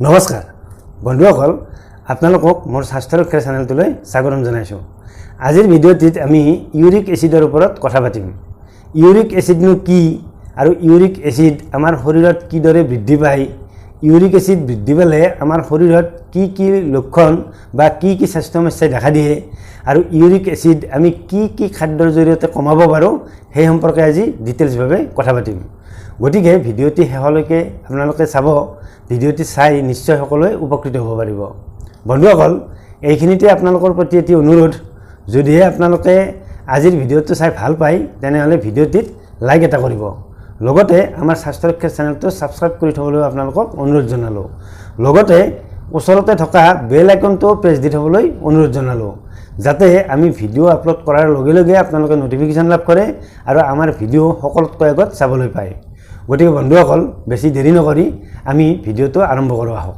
নমস্কাৰ বন্ধুসকল, আপোনালোকক মোৰ স্বাস্থ্য ৰক্ষাৰ চেনেলটোলৈ স্বাগতম জনাইছোঁ। আজিৰ ভিডিঅ'টিত আমি ইউৰিক এচিডৰ ওপৰত কথা পাতিম। ইউৰিক এচিডনো কি আৰু ইউৰিক এচিড আমাৰ শৰীৰত কিদৰে বৃদ্ধি পায়, ইউৰিক এচিড বৃদ্ধি পালে আমাৰ শৰীৰত কি কি লক্ষণ বা কি কি স্বাস্থ্য সমস্যাই দেখা দিয়ে আৰু ইউৰিক এচিড আমি কি কি খাদ্যৰ জৰিয়তে কমাব পাৰোঁ, সেই সম্পৰ্কে আজি ডিটেইলছভাৱে কথা পাতিম। গতিকে ভিডিঅ'টি শেষলৈকে আপোনালোকে চাব। ভিডিঅ'টি চাই নিশ্চয় সকলোৱে উপকৃত হ'ব পাৰিব। বন্ধুসকল, এইখিনিতে আপোনালোকৰ প্ৰতি এটি অনুৰোধ, যদিহে আপোনালোকে আজিৰ ভিডিঅ'টো চাই ভাল পায়, তেনেহ'লে ভিডিঅ'টিত লাইক এটা কৰিব। লগতে আমাৰ স্বাস্থ্য ৰক্ষাৰ চেনেলটো ছাবস্ক্ৰাইব কৰি থ'বলৈ আপোনালোকক অনুৰোধ জনালোঁ। লগতে ওচৰতে থকা বেল আইকনটো প্ৰেছ দি থ'বলৈ অনুৰোধ জনালোঁ, যাতে আমি ভিডিঅ' আপলোড কৰাৰ লগে লগে আপোনালোকে ন'টিফিকেশ্যন লাভ কৰে আৰু আমাৰ ভিডিঅ' সকলোতকৈ আগত চাবলৈ পায়। গতিকে বন্ধুসকল, বেছি দেৰি নকৰি আমি ভিডিঅ'টো আৰম্ভ কৰোঁ আহক।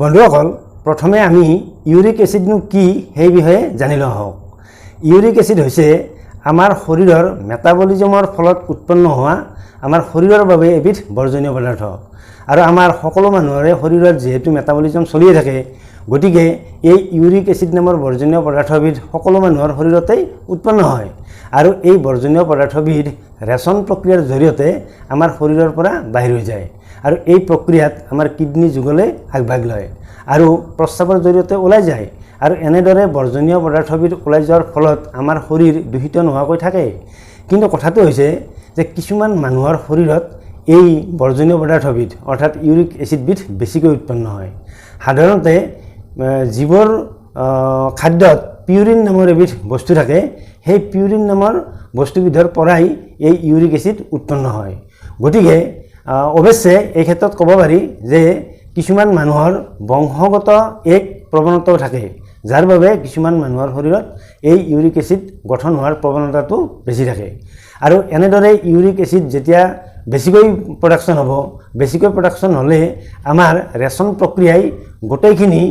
বন্ধুসকল, প্ৰথমে আমি ইউৰিক এচিডনো কি সেই বিষয়ে জানি লওঁ আহক। ইউৰিক এচিড হৈছে আমাৰ শৰীৰৰ মেটাবলিজমৰ ফলত উৎপন্ন হোৱা আমাৰ শৰীৰৰ বাবে এবিধ বৰ্জনীয় পদাৰ্থ। আৰু আমাৰ সকলো মানুহৰে শৰীৰত যিহেতু মেটাবলিজম চলিয়ে থাকে, গতিকে এই ইউৰিক এচিড নামৰ বৰ্জনীয় পদাৰ্থবিধ সকলো মানুহৰ শৰীৰতেই উৎপন্ন হয়। আৰু এই বৰ্জনীয় পদাৰ্থবিধ ৰেচন প্ৰক্ৰিয়াৰ জৰিয়তে আমাৰ শৰীৰৰ পৰা বাহিৰ হৈ যায় আৰু এই প্ৰক্ৰিয়াত আমাৰ কিডনী যুগলে আগভাগ লয় আৰু প্ৰস্ৰাৱৰ জৰিয়তে ওলাই যায়। আৰু এনেদৰে বৰ্জনীয় পদাৰ্থবিধ ওলাই যোৱাৰ ফলত আমাৰ শৰীৰ দূষিত নোহোৱাকৈ থাকে। কিন্তু কথাটো হৈছে যে কিছুমান মানুহৰ শৰীৰত এই বৰ্জনীয় পদাৰ্থবিধ, অৰ্থাৎ ইউৰিক এচিডবিধ বেছিকৈ উৎপন্ন হয়। সাধাৰণতে যিবোৰ খাদ্যত পিউৰিন নামৰ এবিধ বস্তু থাকে, সেই পিউৰিন নামৰ বস্তুবিধৰ পৰাই এই ইউৰিক এচিড উৎপন্ন হয়। গতিকে অৱশ্যে এই ক্ষেত্ৰত ক'ব পাৰি যে কিছুমান মানুহৰ বংশগত এক প্ৰৱণতাও থাকে, যাৰ বাবে কিছুমান মানুহৰ শৰীৰত এই ইউৰিক এচিড গঠন হোৱাৰ প্ৰৱণতাটো বেছি থাকে। আৰু এনেদৰে ইউৰিক এচিড যেতিয়া বেছিকৈ প্ৰডাকশ্যন হ'ব, বেছিকৈ প্ৰডাকশ্যন হ'লে আমাৰ ৰেচন প্ৰক্ৰিয়াই গোটেইখিনি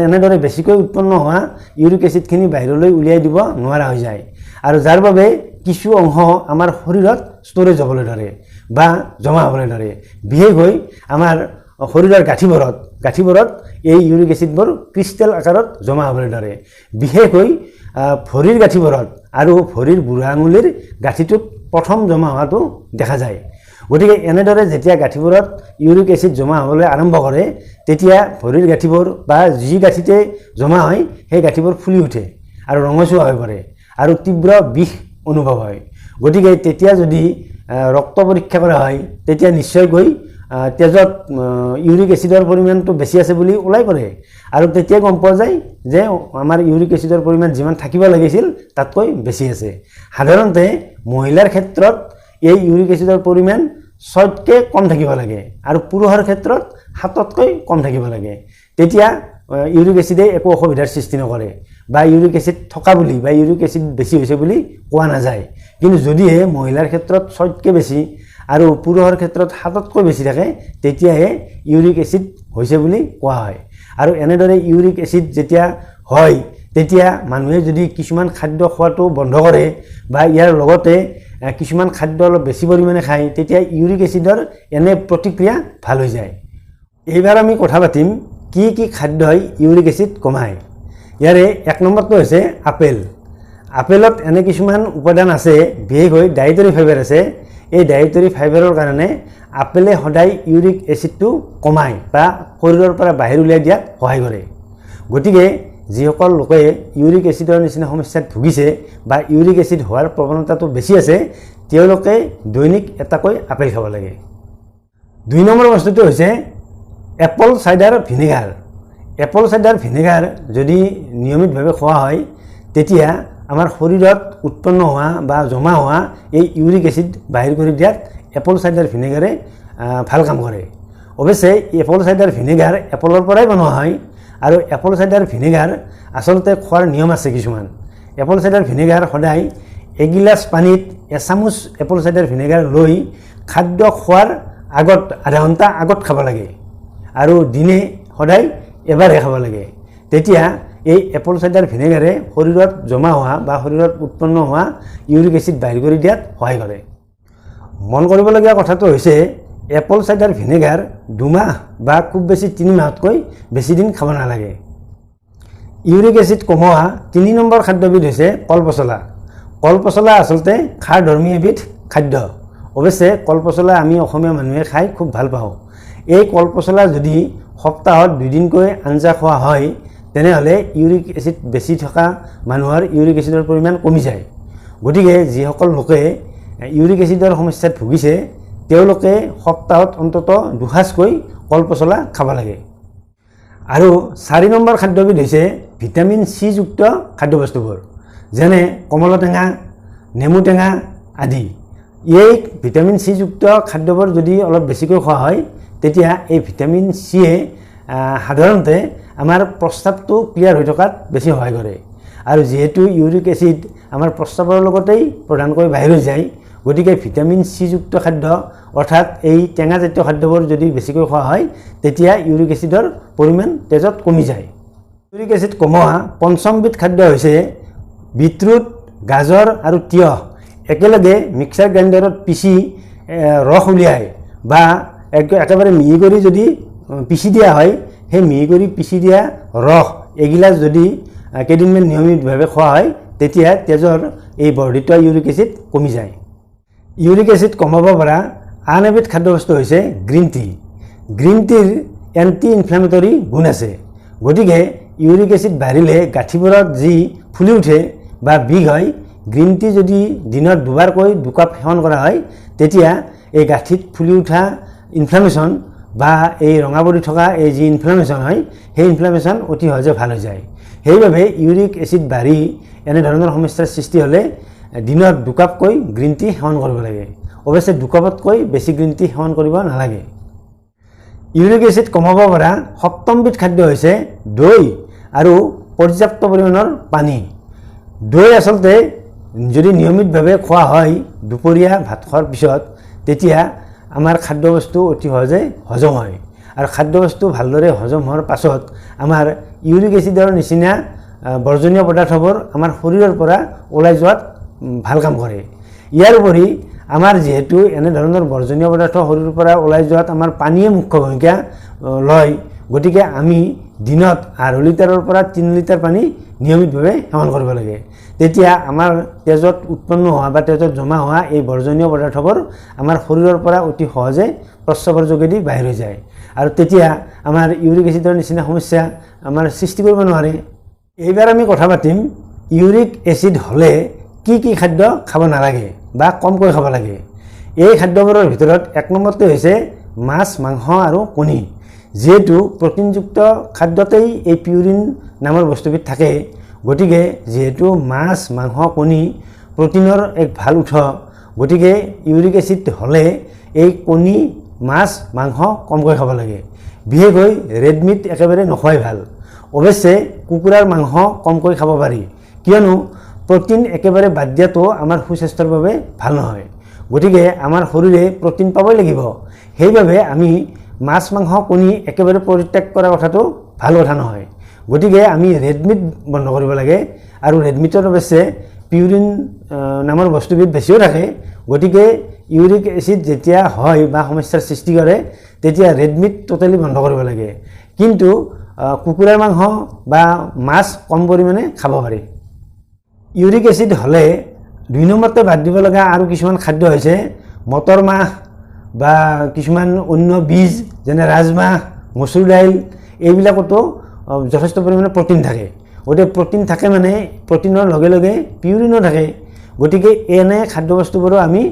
এনেদৰে বেছিকৈ উৎপন্ন হোৱা ইউৰিক এচিডখিনি বাহিৰলৈ উলিয়াই দিব নোৱাৰা হৈ যায় আৰু যাৰ বাবে কিছু অংশ আমাৰ শৰীৰত ষ্ট'ৰেজ হ'বলৈ ধৰে বা জমা হ'বলৈ ধৰে। বিশেষকৈ আমাৰ শৰীৰৰ গাঁঠিবোৰত এই ইউৰিক এচিডবোৰ ক্ৰিষ্টেল আকাৰত জমা হ'বলৈ ধৰে। বিশেষকৈ ভৰিৰ গাঁঠিবোৰত আৰু ভৰিৰ বুঢ়া আঙুলিৰ গাঁঠিটোত প্ৰথম জমা হোৱাটো দেখা যায়। গতিকে এনেদৰে যেতিয়া গাঁঠিবোৰত ইউৰিক এচিড জমা হ'বলৈ আৰম্ভ কৰে, তেতিয়া ভৰিৰ গাঁঠিবোৰ বা যি গাঁঠিতে জমা হয়, সেই গাঁঠিবোৰ ফুলি উঠে আৰু ৰঙচুৱা হৈ পৰে আৰু তীব্ৰ বিষ অনুভৱ হয়। গতিকে তেতিয়া যদি ৰক্ত পৰীক্ষা কৰা হয়, তেতিয়া নিশ্চয়কৈ তেজত ইউৰিক এচিডৰ পৰিমাণটো বেছি আছে বুলি ওলাই পৰে। আৰু তেতিয়া গম পোৱা যায় যে আমাৰ ইউৰিক এচিডৰ পৰিমাণ যিমান থাকিব লাগিছিল, তাতকৈ বেছি আছে। সাধাৰণতে মহিলাৰ ক্ষেত্ৰত এই ইউৰিক এচিডৰ পৰিমাণ 6তকৈ কম থাকিব লাগে আৰু পুৰুষৰ ক্ষেত্ৰত 7তকৈ কম থাকিব লাগে। তেতিয়া ইউৰিক এচিডে একো অসুবিধাৰ সৃষ্টি নকৰে বা ইউৰিক এচিড থকা বুলি বা ইউৰিক এচিড বেছি হৈছে বুলি কোৱা নাযায়। কিন্তু যদিহে মহিলাৰ ক্ষেত্ৰত 6তকৈ বেছি আৰু পুৰুষৰ ক্ষেত্ৰত 7তকৈ বেছি থাকে, তেতিয়াহে ইউৰিক এচিড হৈছে বুলি কোৱা হয়। আৰু এনেদৰে ইউৰিক এচিড যেতিয়া হয়, তেতিয়া মানুহে যদি কিছুমান খাদ্য খোৱাটো বন্ধ কৰে বা ইয়াৰ লগতে কিছুমান খাদ্য অলপ বেছি পৰিমাণে খায়, তেতিয়া ইউৰিক এচিডৰ এনে প্ৰতিক্ৰিয়া ভাল হৈ যায়। এইবাৰ আমি কথা পাতিম কি কি খাদ্যই ইউৰিক এচিড কমায়। ইয়াৰে 1 নম্বৰটো হৈছে আপেল। আপেলত এনে কিছুমান উপাদান আছে, বিশেষকৈ ডায়েটৰী ফাইবাৰ আছে। এই ডায়েটৰী ফাইবাৰৰ কাৰণে আপেলে সদায় ইউৰিক এচিডটো কমায় বা শৰীৰৰ পৰা বাহিৰ উলিয়াই দিয়াত সহায় কৰে। গতিকে যিসকল লোকে ইউৰিক এচিডৰ নিচিনা সমস্যাত ভুগিছে বা ইউৰিক এচিড হোৱাৰ প্ৰৱণতাটো বেছি আছে, তেওঁলোকে দৈনিক এটাকৈ আপেল খাব লাগে। 2 নম্বৰ বস্তুটো হৈছে Apple cider vinegar. Apple cider vinegar যদি নিয়মিতভাৱে খোৱা হয়, তেতিয়া আমাৰ শৰীৰত উৎপন্ন হোৱা বা জমা হোৱা এই ইউৰিক এচিড বাহিৰ কৰি দিয়াত এপল চাইডাৰ ভিনেগাৰে ভাল কাম কৰে। অৱশ্যে এপল চাইডাৰ ভিনেগাৰ এপলৰ পৰাই বনোৱা হয় আৰু এপল চাইডাৰ ভিনেগাৰ আচলতে খোৱাৰ নিয়ম আছে কিছুমান। এপল চাইডাৰ ভিনেগাৰ সদায় এগিলাচ পানীত এচামুচ এপল চাইডাৰ ভিনেগাৰ লৈ খাদ্য খোৱাৰ আগত আধা ঘণ্টা আগত খাব লাগে আৰু দিনে সদায় এবাৰহে খাব লাগে। তেতিয়া এই এপল চাইডাৰ ভিনেগাৰে শৰীৰত জমা হোৱা বা শৰীৰত উৎপন্ন হোৱা ইউৰিক এচিড বাহিৰ কৰি দিয়াত সহায় কৰে। মন কৰিবলগীয়া কথাটো হৈছে, এপল চাইডাৰ ভিনেগাৰ 2 মাহ বা খুব বেছি 3 মাহতকৈ বেছি দিন খাব নালাগে। ইউৰিক এচিড কমোৱা 3 নম্বৰ খাদ্যবিধ হৈছে কলপচলা। কলপচলা আচলতে খাৰধৰ্মী এবিধ খাদ্য। অৱশ্যে কলপচলা আমি অসমীয়া মানুহে খাই খুব ভাল পাওঁ। এই কলপচলা যদি সপ্তাহত দুদিনকৈ আঞ্জা খোৱা হয়, তেনেহ'লে ইউৰিক এচিড বেছি থকা মানুহৰ ইউৰিক এচিডৰ পৰিমাণ কমি যায়। গতিকে যিসকল লোকে ইউৰিক এচিডৰ সমস্যাত ভুগিছে, তেওঁলোকে সপ্তাহত অন্ততঃ দুসাঁজকৈ কলপচলা খাব লাগে। আৰু 4 নম্বৰ খাদ্যবিধ হৈছে ভিটামিন চিযুক্ত খাদ্যবস্তুবোৰ, যেনে কমলা টেঙা, নেমু টেঙা আদি। এই ভিটামিন চিযুক্ত খাদ্যবোৰ যদি অলপ বেছিকৈ খোৱা হয়, তেতিয়া এই ভিটামিন চিয়ে সাধাৰণতে আমাৰ প্ৰস্ৰাৱটো ক্লিয়াৰ হৈ থকাত বেছি সহায় কৰে। আৰু যিহেতু ইউৰিক এচিড আমাৰ প্ৰস্ৰাৱৰ লগতেই প্ৰধানকৈ বাহিৰ হৈ যায়, গতিকে ভিটামিন চিযুক্ত খাদ্য, অৰ্থাৎ এই টেঙাজাতীয় খাদ্যবোৰ যদি বেছিকৈ খোৱা হয়, তেতিয়া ইউৰিক এচিডৰ পৰিমাণ তেজত কমি যায়। ইউৰিক এচিড কমোৱা পঞ্চমবিধ খাদ্য হৈছে বিটৰুট, গাজৰ আৰু তিয়ঁহ একেলগে মিক্সাৰ গ্ৰাইণ্ডাৰত পিচি ৰস উলিয়াই বা একেবাৰে মিহি কৰি যদি পিচি দিয়া হয়, সেই মিহি কৰি পিচি দিয়া ৰস এগিলাচ যদি কেইদিনমান নিয়মিতভাৱে খোৱা হয়, তেতিয়া তেজৰ এই বৰ্ধিত ইউৰিক এচিড কমি যায়। ইউৰিক এচিড কমাব পৰা আন এবিধ খাদ্যবস্তু হৈছে গ্ৰীণ টি। গ্ৰীণ টিৰ এণ্টি ইনফ্লেমেটৰী গুণ আছে। গতিকে ইউৰিক এচিড বাঢ়িলে গাঁঠিবোৰত যি ফুলি উঠে বা বিষ হয়, গ্ৰীণ টি যদি দিনত দুবাৰকৈ 2 কাপ সেৱন কৰা হয়, তেতিয়া এই গাঁঠিত ফুলি উঠা ইনফ্লেমেশ্যন বা এই ৰঙা পৰি থকা এই যি ইনফ্লেমেশ্যন হয়, সেই ইনফ্লেমেশ্যন অতি সহজে ভাল হৈ যায়। সেইবাবে ইউৰিক এচিড বাঢ়ি এনেধৰণৰ সমস্যাৰ সৃষ্টি হ'লে দিনত 2 কাপকৈ গ্ৰীণ টি সেৱন কৰিব লাগে। অৱশ্যে 2 কাপতকৈ বেছি গ্ৰীণ টি সেৱন কৰিব নালাগে। ইউৰিক এচিড কমাব পৰা সপ্তমবিধ খাদ্য হৈছে দৈ আৰু পৰ্যাপ্ত পৰিমাণৰ পানী। দৈ আচলতে যদি নিয়মিতভাৱে খোৱা হয় দুপৰীয়া ভাত খোৱাৰ পিছত, তেতিয়া আমাৰ খাদ্যবস্তু অতি সহজে হজম হয় আৰু খাদ্যবস্তু ভালদৰে হজম হোৱাৰ পাছত আমাৰ ইউৰিক এচিডৰ নিচিনা বৰ্জনীয় পদাৰ্থবোৰ আমাৰ শৰীৰৰ পৰা ওলাই যোৱাত ভাল কাম কৰে। ইয়াৰ উপৰি আমাৰ যিহেতু এনেধৰণৰ বৰ্জনীয় পদাৰ্থ শৰীৰৰ পৰা ওলাই যোৱাত আমাৰ পানীয়ে মুখ্য ভূমিকা লয়, গতিকে আমি দিনত 2.5 লিটাৰৰ পৰা 3 লিটাৰ পানী নিয়মিতভাৱে সেৱন কৰিব লাগে। তেতিয়া আমাৰ তেজত উৎপন্ন হোৱা বা তেজত জমা হোৱা এই বৰ্জনীয় পদাৰ্থবোৰ আমাৰ শৰীৰৰ পৰা অতি সহজে প্ৰস্ৰাৱৰ যোগেদি বাহিৰ হৈ যায় আৰু তেতিয়া আমাৰ ইউৰিক এচিডৰ নিচিনা সমস্যা আমাৰ সৃষ্টি কৰিব নোৱাৰে। এইবাৰ আমি কথা পাতিম ইউৰিক এচিড হ'লে কি কি খাদ্য খাব নালাগে বা কমকৈ খাব লাগে। এই খাদ্যবোৰৰ ভিতৰত 1 নম্বৰতে হৈছে মাছ, মাংস আৰু কণী। যিহেতু প্ৰটিনযুক্ত খাদ্যতেই এই পিউৰিন নামৰ বস্তুবিধ থাকে, গতিকে যিহেতু মাছ, মাংস, কণী প্ৰটিনৰ এক ভাল উৎস, গতিকে ইউৰিক এচিড হ'লে এই কণী, মাছ, মাংস কমকৈ খাব লাগে। বিশেষকৈ ৰেড মিট একেবাৰে নোখোৱাই ভাল। অৱশ্যে কুকুৰাৰ মাংস কমকৈ খাব পাৰি, কিয়নো প্ৰটিন একেবাৰে বাদ দিয়াটো আমাৰ সুস্বাস্থ্যৰ বাবে ভাল নহয়। গতিকে আমাৰ শৰীৰে প্ৰটিন পাবই লাগিব। সেইবাবে আমি মাছ, মাংস, কণী একেবাৰে পৰিত্যাগ কৰা কথাটো ভাল কথা নহয়। গতিকে আমি ৰেড মিট বন্ধ কৰিব লাগে। আৰু ৰেড মিটত অৱশ্যে পিউৰিন নামৰ বস্তুবিধ বেছিও থাকে। গতিকে ইউৰিক এচিড যেতিয়া হয় বা সমস্যাৰ সৃষ্টি কৰে, তেতিয়া ৰেড মিট টোটেলি বন্ধ কৰিব লাগে। কিন্তু কুকুৰাৰ মাংস বা মাছ কম পৰিমাণে খাব পাৰি। ইউৰিক এচিড হ'লে 2 নম্বৰতে বাদ দিব লগা আৰু কিছুমান খাদ্য হৈছে মটৰ মাহ বা কিছুমান অন্য বীজ, যেনে ৰাজমাহ, মচুৰ দাইল। এইবিলাকতো যথেষ্ট পৰিমাণে প্ৰটিন থাকে। গতিকে প্ৰটিন থাকে মানে প্ৰটিনৰ লগে লগে পিউৰিনো থাকে। গতিকে এনে খাদ্যবস্তুবোৰো আমি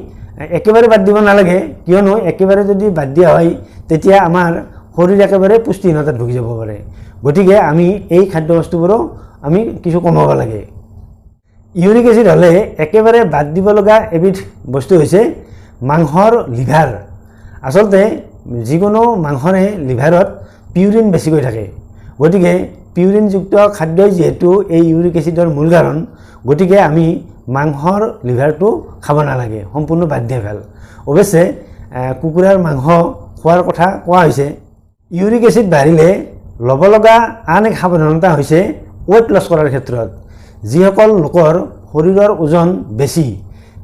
একেবাৰে বাদ দিব নালাগে, কিয়নো একেবাৰে যদি বাদ দিয়া হয়, তেতিয়া আমাৰ শৰীৰ একেবাৰে পুষ্টিহীনতাত ভুগি যাব পাৰে। গতিকে আমি এই খাদ্যবস্তুবোৰো আমি কিছু কমাব লাগে। ইউৰিক এচিড হ'লে একেবাৰে বাদ দিব লগা এবিধ বস্তু হৈছে মাংসৰ লিভাৰ। আচলতে যিকোনো মাংসৰে লিভাৰত পিউৰিন বেছিকৈ থাকে। গতিকে পিউৰিনযুক্ত খাদ্যই যিহেতু এই ইউৰিক এচিডৰ মূল কাৰণ, গতিকে আমি মাংসৰ লিভাৰটো খাব নালাগে, সম্পূৰ্ণ বাদ দিয়া ভাল। অৱশ্যে কুকুৰাৰ মাংস খোৱাৰ কথা কোৱা হৈছে। ইউৰিক এচিড বাঢ়িলে ল'ব লগা আন এক সাৱধানতা হৈছে ৱেইট লছ কৰাৰ ক্ষেত্ৰত। যিসকল লোকৰ শৰীৰৰ ওজন বেছি,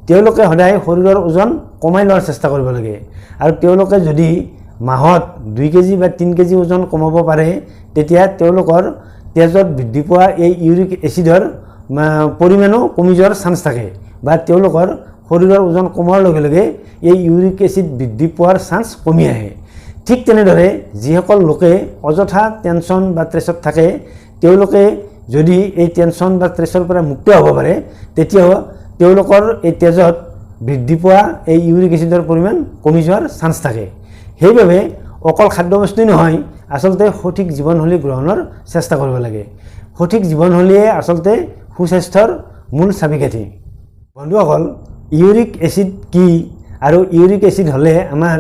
তেওঁলোকে সদায় শৰীৰৰ ওজন কমাই লোৱাৰ চেষ্টা কৰিব লাগে। আৰু তেওঁলোকে যদি মাহত 2 কেজি বা 3 কেজি ওজন কমাব পাৰে, তেতিয়া তেওঁলোকৰ তেজত বৃদ্ধি পোৱা এই ইউৰিক এচিডৰ পৰিমাণো কমি যোৱাৰ চান্স থাকে, বা তেওঁলোকৰ শৰীৰৰ ওজন কমোৱাৰ লগে লগে এই ইউৰিক এচিড বৃদ্ধি পোৱাৰ চান্স কমি আহে। ঠিক তেনেদৰে যিসকল লোকে অযথা টেনশ্যন বা ষ্ট্ৰেছত থাকে, তেওঁলোকে যদি এই টেনশ্যন বা ষ্ট্ৰেছৰ পৰা মুক্ত হ'ব পাৰে, তেতিয়াও তেওঁলোকৰ এই তেজত বৃদ্ধি পোৱা এই ইউৰিক এচিডৰ পৰিমাণ কমি যোৱাৰ চান্স থাকে। সেইবাবে অকল খাদ্যবস্তুৱেই নহয়, আচলতে সঠিক জীৱনশৈলী গ্ৰহণৰ চেষ্টা কৰিব লাগে। সঠিক জীৱনশৈলীয়ে আচলতে সুস্বাস্থ্যৰ মূল চাবিকাঠি। বন্ধুসকল, ইউৰিক এচিড কি আৰু ইউৰিক এচিড হ'লে আমাৰ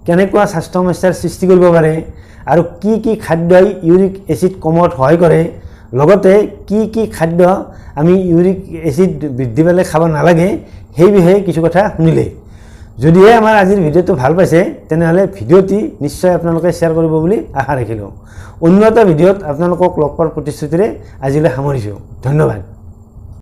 কেনেকুৱা স্বাস্থ্য সমস্যাৰ সৃষ্টি কৰিব পাৰে আৰু কি কি খাদ্যই ইউৰিক এচিড কমোৱাত সহায় কৰে, লগতে কি কি খাদ্য আমি ইউৰিক এচিড বৃদ্ধি পালে খাব নালাগে, সেই বিষয়ে কিছু কথা শুনিলে। যদিহে আমাৰ আজিৰ ভিডিঅ'টো ভাল পাইছে, তেনেহ'লে ভিডিঅ'টি নিশ্চয় আপোনালোকে শ্বেয়াৰ কৰিব বুলি আশা ৰাখিলোঁ। অন্য এটা ভিডিঅ'ত আপোনালোকক লগ পোৱাৰ প্ৰতিশ্ৰুতিৰে আজিলৈ সামৰিছোঁ। ধন্যবাদ।